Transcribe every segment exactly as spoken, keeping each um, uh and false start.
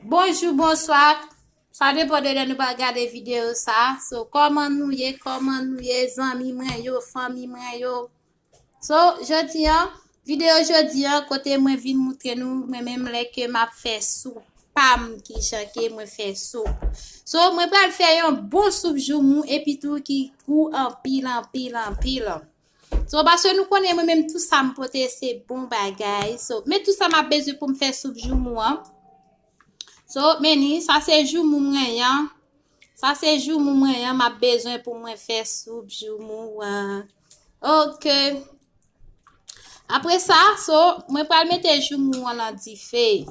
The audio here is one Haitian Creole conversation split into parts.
Bonjou, bonswa. Sa depann de lè nou pral gade videyo sa. So, kòman nou ye? Kòman nou ye, zanmi mwen yo, fanmi mwen yo? So, jodi an, videyo jodi an, kote mwen vin moutre nou, mwen menm lè ke m ap fè soup pa m, kijan ke mwen fè soup. So, mwen pral fè yon bon soup joumou, epi tou ki gou anpil, anpil, anpil. So, paske nou konnen mwen menm tout sa m pote se bon bagay. So, men tout sa m ap bezwen pou m fè soup joumou an. So, men ni, sa se joumou mwen an. Sa se joumou mwen an, m ap bezwen pou mwen fè soup joumou an. Ok. Apre sa, so, mwen pral mete joumou an nan dife.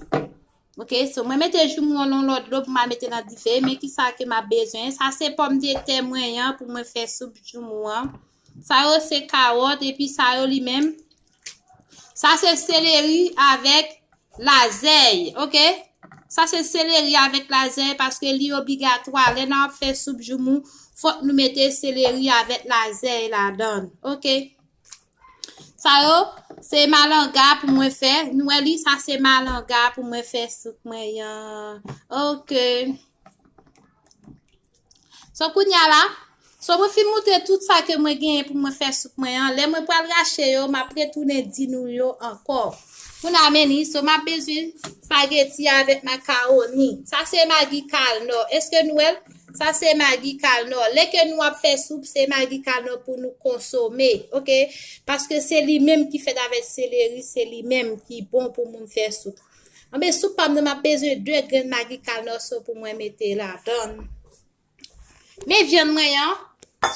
Ok, so, mwen mete joumou an nan lòt dlo pou mwen mete nan dife. Men kisa ke m ap bezwen? Sa se pòmdetè mwen an pou mwen fè soup joumou an. Sa yo se kawòt, epi sa yo li menm. Sa se seleri avèk lazèy, ok? Sa se seleri avèk lazèy paske li obligatwa. Lè n ap fè soup joumou, fòk nou mete seleri avèk lazèy ladan l, ok? Sa yo, se malanga pou mwen fè. Nou wè li, sa se malanga pou mwen fè soup mwen an. Ok. So, kounye a la, so, mwen fin moutre tout sa ke mwen genyen pou mwen fè soup mwen an. Lè mwen pral rache yo, m ap retounen di nou yo ankò. Kounye a, men ni, so, m ap bezwen spageti avèk makawoni. Sa se magi kalnò. Èske nou wè l? Sa se magi kalnò. Lè ke nou ap fè soup, se magi kalnò pou nou konsome, ok? Paske se li menm ki fèt avèk seleri, se li menm ki bon pou moun fè soup. Anben, soup pa m nan, m ap bezwen de grenn magi kalnò so pou mwen mete ladan l. Men vyann mwen an,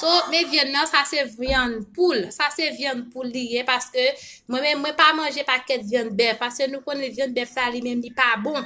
so, men vyann nan, sa se vyann poul. Sa se vyann poul li ye, paske mwen menm, mwen pa manje pakèt vyann bèf, paske nou konnen vyann bèf la, li menm, li pa bon.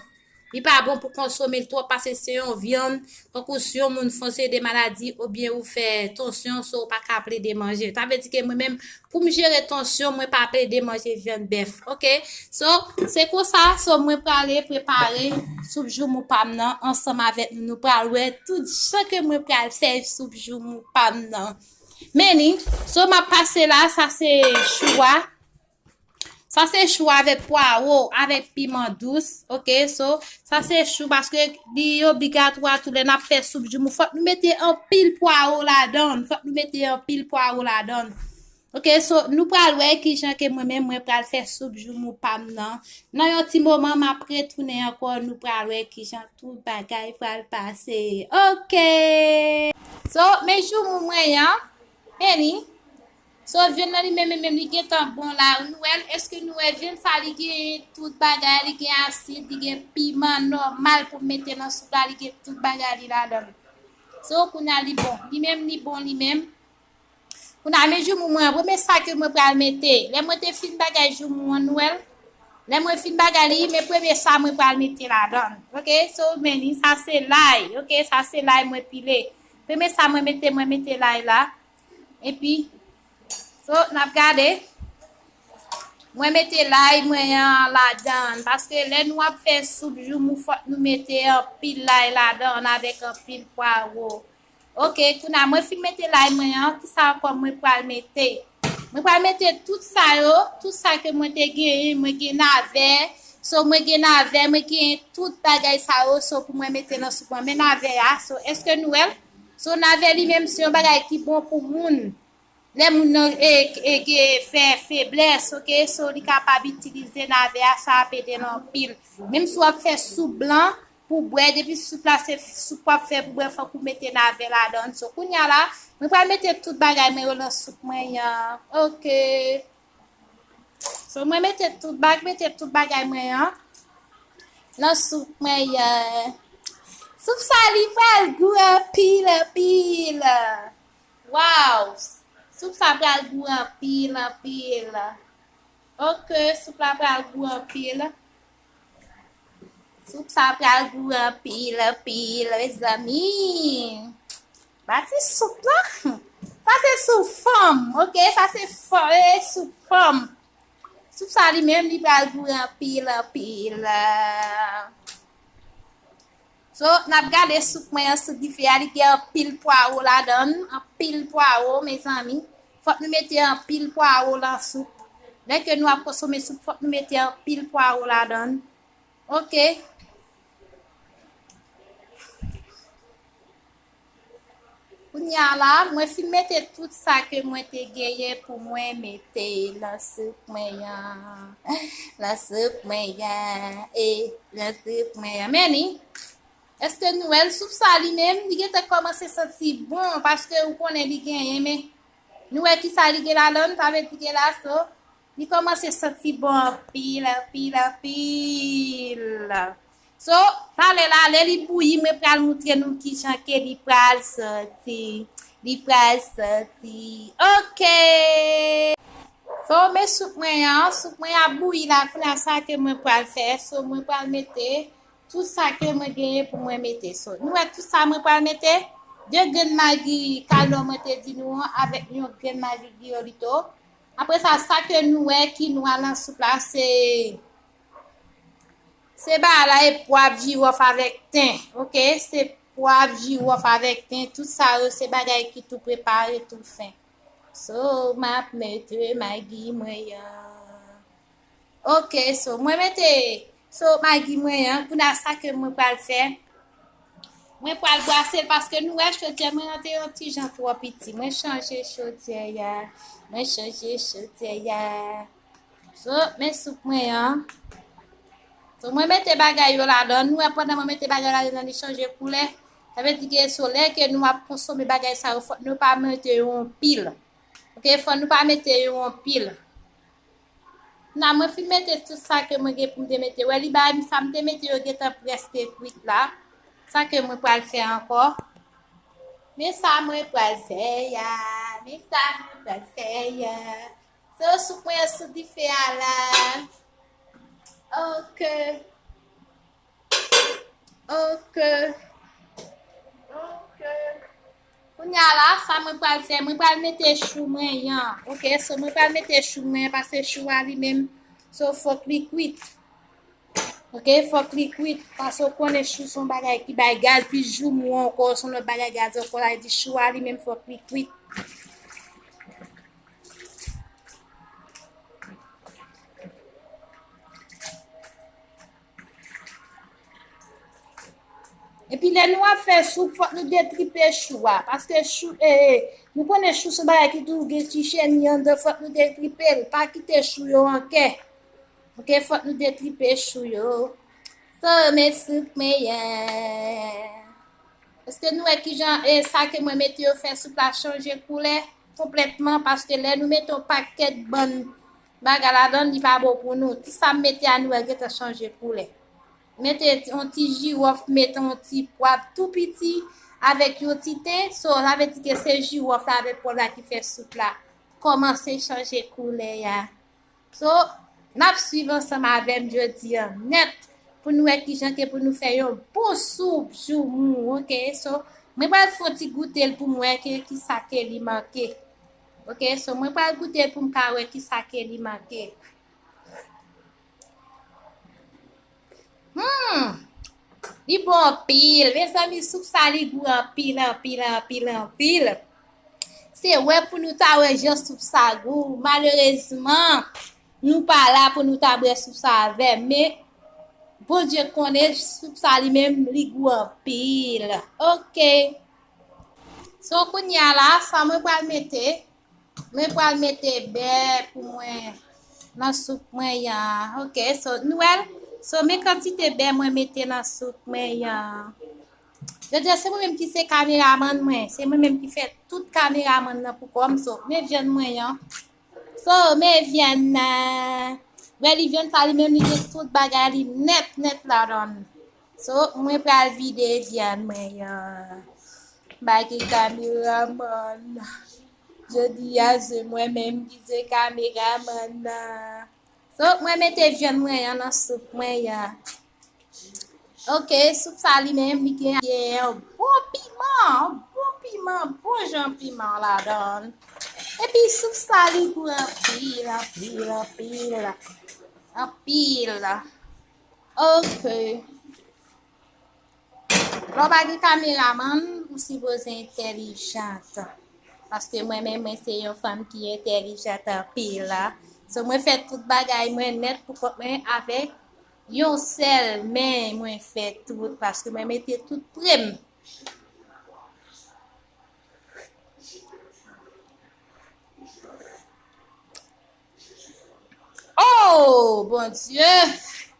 Li pa bon pou konsome l twòp, paske se yon vyann, tankou si yon moun fè yon seri de maladi, oubyen ou fè tansyon, so ou pa ka plede manje. Sa vle di ke mwen menm, pou m jere tansyon, mwen pa plede manje vyann bèf, ok? So, se konsa, so mwen prale prepare soup joumou pa m nan ansanm avèk nou. Nou pral wè tout jan ke mwen pral fè soup joumou pa m nan. Men ni, so m ap pase la, sa se chou a. Sa se chou avèk pwawo, avèk piman dous, ok? So, sa se chou paske li obligatwa tou lè n ap fè soup joumou, fòk nou mete anpil pwawo ladan l, fòk nou mete anpil pwawo ladan l. Ok, so, nou pral wè kijan ke mwen menm, mwen pral fè soup joumou pa m nan. Nan yon ti moman, m ap retounen ankò, nou pral wè kijan tout bagay pral pase. Ok! So, men joumou mwen an, men ni. So, vyann nan li menm, menm, li gentan bon la. Nou wè l, èske nou wè vyann sa, li gen tout bagay, li gen asid, li gen piman nòmal pou mete nan soup la, li gen tout bagay li ladan l. So, kounye a li bon. Li menm, li bon, li menm. Kounye a, men joumou mwen, premye sa ke mwen pral mete. Lè mwen te fin bagay joumou an, nou wè l. Lè mwen fin bagay li, men premye sa mwen pral mete ladan l. Ok, so, men ni, sa se lay. Ok, sa se lay mwen pile. Premye sa mwen mete, mwen mete lay la. Epi, so, n ap gade. Mwen mete lay mwen an ladan l. Paske lè nou ap fè soup joumou, fòk nou mete anpil lay ladan l avèk anpil pwawo. Ok, kounye a mwen fin mete lay mwen an, kisa ankò mwen pral mete? Mwen pral mete tout sa yo, tout sa ke mwen te genyen, mwen gen navè, so mwen gen navè, mwen gen tout bagay sa yo, so pou mwen mete nan soup mwen. Men navè a, so èske nou wè l? So navè li menm se yon bagay ki bon pou moun. Lè moun nan e, e, e fè feblès, ok, so li kapab itilize navè a, sa ap ede l anpil. Menm si w ap fè soup blan, pou bwè, depi soup la se soup w ap fè pou bwè, fòk ou mete navè ladan l. So, kounye a la, mwen pral mete tout bagay mwen yo nan soup mwen an. Ok. So, mwen mete tout bag, mete tout bagay mwen an nan soup mwen an. Soup sa, li pral gou anpil, anpil. Waw! Soup sa pral gou anpil, anpil. Ok, soup la pral gou anpil. Soup sa pral gou anpil, anpil, mezanmi. Bati soup la. Sa se soup fanm, ok? Sa se fò, e soup fanm. Soup sa li menm, li pral gou anpil, anpil. So, n ap gade soup mwen an sou dife a, li gen anpil pwawo ladan l, anpil pwawo, mezanmi. Fòk nou mete anpil pwawo nan soup. Lè ke nou ap konsome soup, fòk nou mete anpil pwawo ladan l. Ok. Kounye a la, mwen fin mete tout sa ke mwen te genyen pou mwen mete nan soup mwen an. Nan soup mwen an. E, nan soup mwen an. Men li, èske nou wè l, soup sa li menm, li gentan kòmanse santi bon, paske ou konnen li genyen, men nou wè ki sa li gen ladan l, sa vle di gen laso. Li kòmanse santi bon anpil, anpil, anpil. So, talè la, lè li bouyi, mwen pral moutre nou kijan ke li pral santi. Li pral santi. Ok! So, men soup mwen an, soup mwen ap bouyi la, kounye a sa ke mwen pral fè. So, mwen pral mete tout sa ke mwen genyen pou mwen mete. So, nou wè tout sa mwen pral mete? De grenn magi Kalon mwen te di nou an, avèk yon grenn magi Guiolito. Apre sa, sa ke nou wè ki nwa nan soup la, se, se bagay la, e pwav, jiwòf avèk ten, ok? Se pwav, jiwòf avèk ten, tout sa yo, se bagay ki tou prepare, tou fen. So, m ap mete magi mwen an. Ok, so, mwen mete, so, magi mwen an, kounye a sa ke mwen pral fè, mwen pral brase l paske nou wè chodyè mwen an te yon ti jan twò piti. Mwen chanje chodyè a, mwen chanje chodyè a. So, men soup mwen an. So, mwen mete bagay yo ladan. Nou wè pandan mwen mete bagay yo ladan, li chanje koulè. Sa vle di ke so lè ke nou ap konsome bagay sa yo, fòk nou pa mete yo anpil. Ok, fòk nou pa mete yo anpil. Nan mwen fin mete tout sa ke mwen gen pou m te mete. Wè li bay m sa m te mete yo gentan prèske kwit la. Sa ke mwen pral fè ankò. Men sa mwen pral fè ya. Men sa mwen pral fè ya. Se soup mwen sou dife a la. Ok. Ok. Ok. Kounye a la, sa mwen pral fè, mwen pral mete chou mwen an. Ok, so mwen pral mete chou mwen an, paske chou a li menm, so fòk li kwit. Ok, fòk li kwit, paske ou konnen chou se yon bagay ki bay gaz, pi joumou ankò, se yon lòt bagay gaz ankò, sa vle di chou a li menm fòk li kwit. Epi lè nou ap fè soup, fòk nou detripe chou a. Paske chou, e, e, nou konnen chou se yon bagay ki toujou gen ti cheni anndan, fòk nou detripe l. Pa kite chou yo an kè. Ok, fòk nou detripe chou yo. So, men soup mwen an. Èske nou wè kijan, e, sa ke mwen mete yo fè soup la chanje koulè konplètman? Paske lè nou mete yon pakèt bann bagay ladan, li pa bon pou nou. Ti sa m mete a, nou wè gentan chanje koulè. Mete yon ti jiwòf, mete yon ti pwav tou piti avèk yon ti ten. So, sa vle di ke se jiwòf la avèk pwav la ki fè soup la kòmanse chanje koulè a. So, n ap swiv ansanm avè m jodi a nèt pou nou wè kijan ke pou nou fè yon bon soup joumou, ok? So, mwen pral fè yon ti goute l pou m wè ke kisa ke li manke. Ok, so mwen pral goute l pou m ka wè kisa ke li manke. Hmm, li bon anpil. Mezanmi, soup sa li gou anpil, anpil, anpil, anpil. Se wè pou nou ta wè jan soup sa gou. Malerezman, nou pa la pou nou ta bwè soup sa avè m. Men, Bondye konnen soup sa li menm, li gou anpil. Ok. So, kounye a la, sa mwen pral mete, mwen pral mete bè pou mwen nan soup mwen an. Ok, so, nou wè l? So, men kantite bè mwen mete nan soup mwen an. Jodi a, se mwen menm ki se kameramann mwen. Se mwen menm ki fè tout kameramann nan pou kò m. So, men vyann mwen an. So, men vyann nan. Wè li vyann sa li menm li gen tout bagay li nèt, nèt ladan l. So, mwen pral vide vyann mwen an. M pa gen kameramann. Jodi a, se mwen menm ki se kameramann nan. So, mwen mete vyann mwen an nan soup mwen an. Ok, soup sa li menm, li gen, gen yon bon piman, yon bon piman, bon jan piman ladan l. Epi soup sa li gou anpil, anpil, anpil, anpil. Ok. Lè w pa gen kameramann, ou sipoze entèlijant. Paske mwen menm, mwen se yon fanm ki entèlijant anpil la. So, mwen fè tout bagay mwen nèt pou kont mwen avèk yon sèl men mwen fè tout, paske mwen mete tout pre m. Oh, Bondye!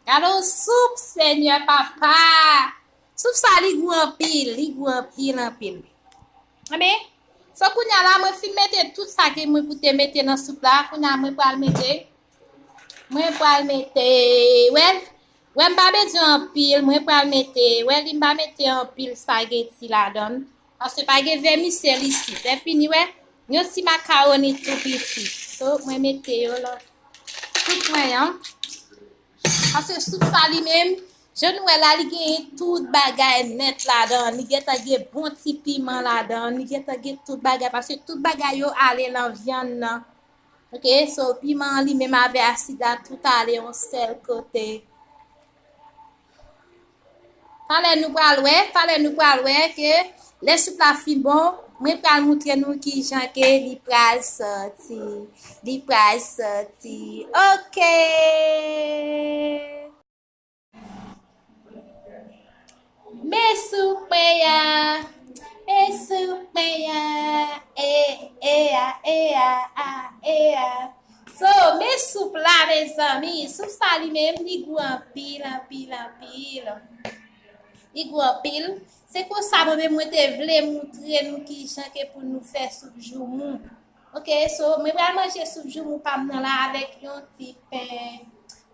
Gade yon soup, Senyè Papa! Soup sa, li gou anpil, li gou anpil, anpil. Anben, so kounye a la, mwen fin mete tout sa ke mwen pou te mete nan soup la. Kounye a, mwen pral mete, mwen pral mete, wè, wè, m pa bezwen anpil, mwen pral mete, wè, li m pa mete anpil spageti ladan l. Paske pa gen vèmisèl isit. Lè fini, wè, yon ti makawoni tou piti. So, mwen mete yo lan soup mwen an. Paske soup sa li menm, jan nou wè la, li genyen tout bagay nèt ladan. Li gentan gen bon ti piman ladan. Li gentan gen tout bagay. Paske tout bagay yo ale lan vyann nan. Ok, so piman an li menm avè asid la, tout ale yon sèl kote. Talè nou pral wè, talè nou pral wè ke lè soup la fin bon, mwen pral moutre nou kijan ke li pral soti. Li pral soti. Ok. Men soup mwen an, men soup mwen an, e, e, a, e, a, a, e, a. So, men soup la, mezanmi. Soup sa li menm, li gou anpil, anpil, anpil. Li gou anpil. Se konsa, mwen menm, mwen te vle moutre nou kijan ke pou nou fè soup joumou. Ok, so, mwen pral manje soup joumou pa m nan la avèk yon ti pen.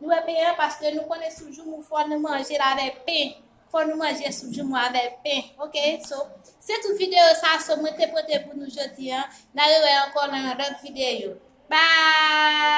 Nou wè pen an, paske nou konnen soup joumou, fò nou manje l avèk pen. Fò nou manje soup joumou avèk pen. Ok, so, se tout videyo sa, so, mwen te pote pou nou jodi an. N a rewè ankò nan yon lòt videyo. Bye!